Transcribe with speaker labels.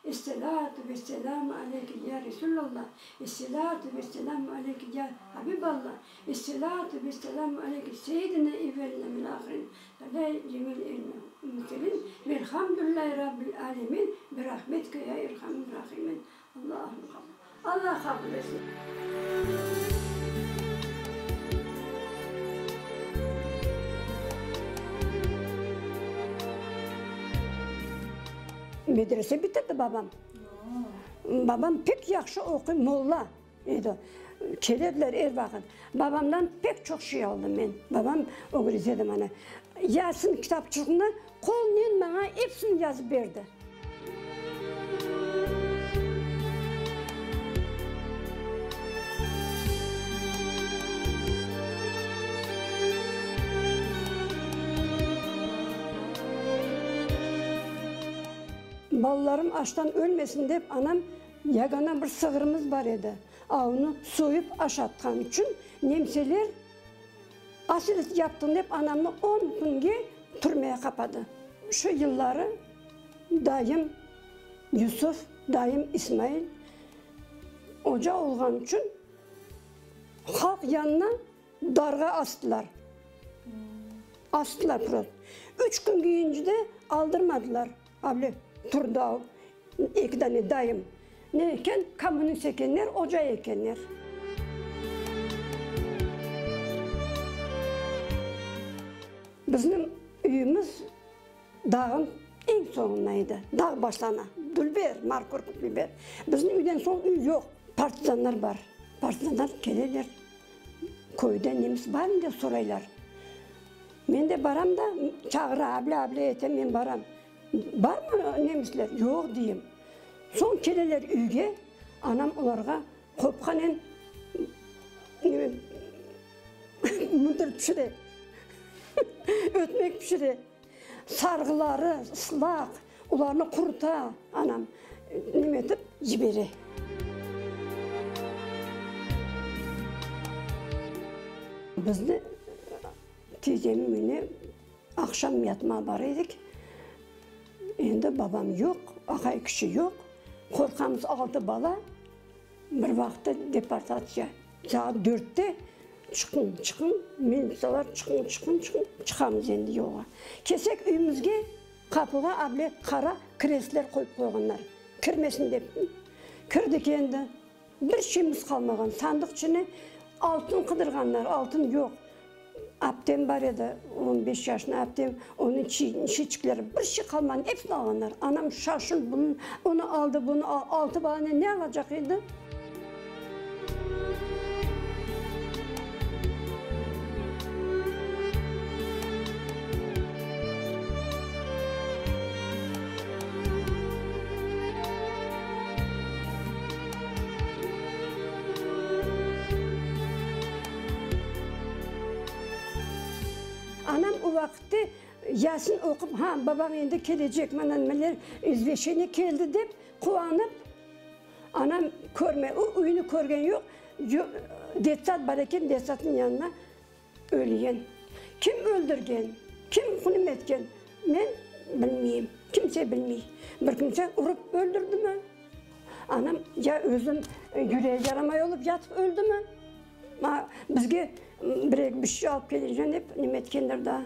Speaker 1: Esselâtu vesselâmu aleyke ya Resûlallah, Esselâtu vesselâmu aleyke ya Habiballah, Esselâtu vesselâmu aleyke seyyidina evveline vel âhirin ve cemil mürselin, Velhamdülillahi Rabbil âlemin, Birahmetike ya erhamür rahimin. Allahım qabul. Allah qabul etsin. Medrese bitirdi babam. Babam pek yahşı oquy, molla edi. Kelediler er vaqıt. Babamdan pek çoq şey aldım men. Babam ögretedi maña. Yasin kitapçığını qolnen maña epsini yazıp berdi. Balalarım açtan ölmesin dep, anam yagana bir sığırımız bar edi, avnı soyıp aşatqan içün nemseler aselet yaptıñ dep anamnı on künge türmeye qapadı. Şu yılları dayım Yusuf, dayım İsmail oca olğan içün halq yanına darğa astılar. Astılar prost. Üç kün keyince de aldırmadılar. Avle turdı eki dane dayım. Ne eken? Kommunist ekenler, oca ekenler. Bizniñ üyümiz dağın eñ soñunda edi. Dağ başlana. Dülber, Markurk dülber. Bizniñ üyden soñ üy yoq. Partizanlar bar. Partizanlar keleler, köyde nemis barmı dep soraylar. Men de baram da, çağıra, able, able etem, men baram. Barmı nemisler? Yoq, deyim. Soñ keleler üyge, anam olarğa qopqanen neme mıdır pişire, ötmek pişire. Sarğıları ıslaq, olarnı quruta anam, neme etip yibere. Bizni tiyzemniñ üyüne Aqşam yatmağa bara edik. Endi babam yoq, aqay kişi yoq. Qorqamız, altı bala. Bir vaqıtta deportatsiya. Saat dörtte çıqıñ, çıqıñ, militsiyalar çıqıñ, çıqıñ, çıqıñ. Çıqamız endi yolğa. Kelsek üyümizge, qapığa able qara krestler qoyıp qoyğanlar, kirmesin dep. Kirdik endi. Bir şeyimiz qalmağan, sandıq içine altın qıdırğanlar, altın yoq. Aptem bar edi, on beş yaşında aptem, onıñ çiçikleri, bir şey qalmağan, epsini alğanlar. Anam şaşırıp, bunı, onı aldı, bunı aldı, altı balanı ne alacaq edi? Anam o vaqıtte Yasin oqup, ha, babañ endi kelecek, mana nimeler, izveşeniye keldi dep quvanıp, anam körmey, o üyni körgen yoq, detsat bar eken, detsatnıñ yanına Ölgen. Kim öldürgen, kim nime etken, men bilmeyim, kimse bilmey. Bir kimse urıp öldürdimi? Anam ya özüm yüreği yaramay olıp yatıp öldümi? Bizge bir-eki bir şey alıp keleceğim dep nime etkendir daa.